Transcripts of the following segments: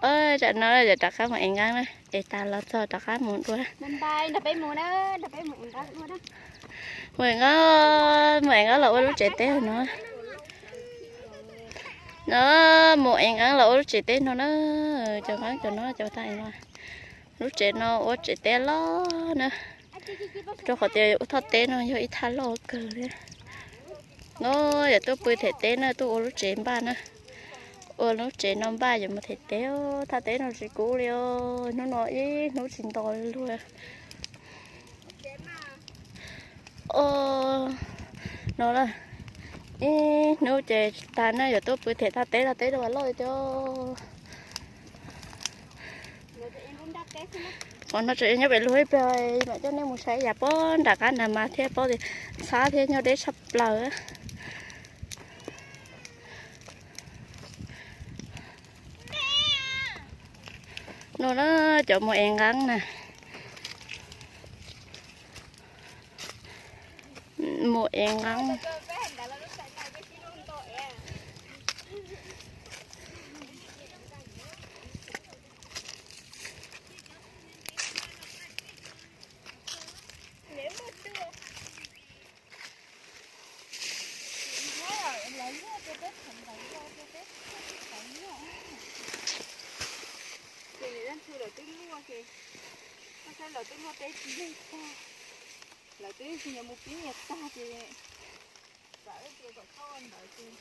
Tsam no yog rov qab mus ev nqeeb na, ev tas los txog rov qab mus dua. Mus ev nqeeb, mus ev nqeeb los ua lub tsev teb no. No, mus ev nqeeb los ua lub tsev teb no na. Cov nqeeb cov no cov tas no, lub tsev no ua tsev teb loj na. Rau qhov tias thaj teb no yog ib thaj loj kawg li. No, yog tuaj pw them teb na, tuaj ua lub tsev npaj na. Ua lub tsev no npaj yuav mus them teb. Thaj teb no tsis kub li os, hnub no ib hnub tsis nto li luag. O, no na, ib hnub ces tag na, yuav tuaj pw them thaj teb, thaj teb rau loj tiag. Qhov no tseem nyob pem luag ib pliag, mam coj nej mus saib yam pob nram qab nram mas thiab, pob tias ntxhab thiab nyob deb tshaj plaws. No na, cov mus ev nqeeb na. Mus ev nqeeb. Ces lawv twb luaj, ces koj saib lawv twb luaj teb tsis yeej tag, lawv twb tsis nyiam mus pib nyias tag ces txawm tias kom txhob ua ntawd ces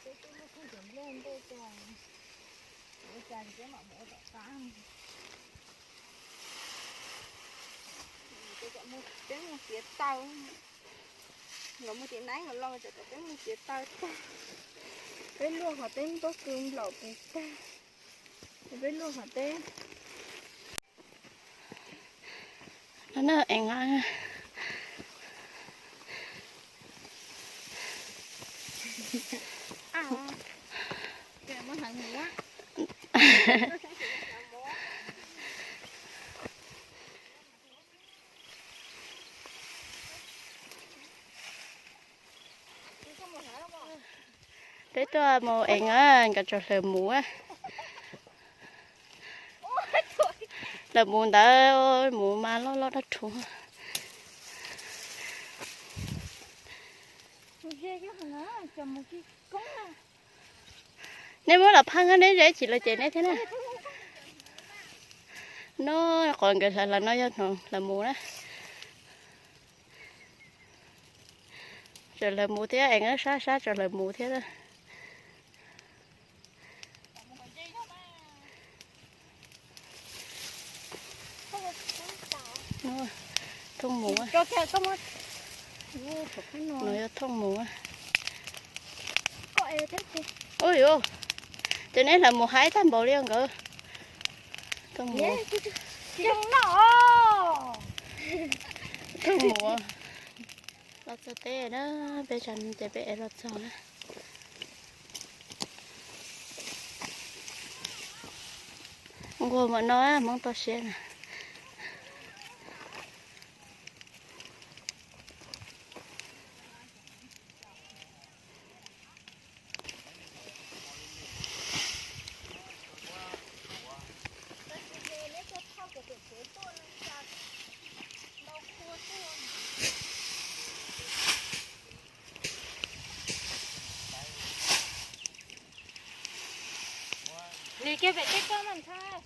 peb twb luaj tag cov nplej ntej cas, ua cas ces peb mam mus ua tom qab. Peb mus txiav taws, nkawd mus tim naib nkawd los ces kom peb mus txiav taws tag, peb luaj qhov teb pob kws nplaum pus tag, peb luaj qhov teb. No na, ev nqeeb. Peb tuaj mus ev nqeeb, nkawd tso hlawv mus. Hlawv mus ntawd, mus mas loj loj dab rhuv. Nej muab los phab nqeeb neb ze ib chim los cem neb thiab na. No, qhov nkawd hlawv los no yog hlawv mus na. Tso hlawv mus thiab, es nqeeb sab sab tso hlawv mus thiab. Thooj mus. No yog thooj mus. Ua yuav, ces neb hlawv mus haib tag npaum li nkawd. Thooj mus. Thooj mus. Los txog teb na, peb tsam ces peb ev los txog na. Nquag mam no Hmoob toj siab na. Lig kiag pem tej koj mas ntshai.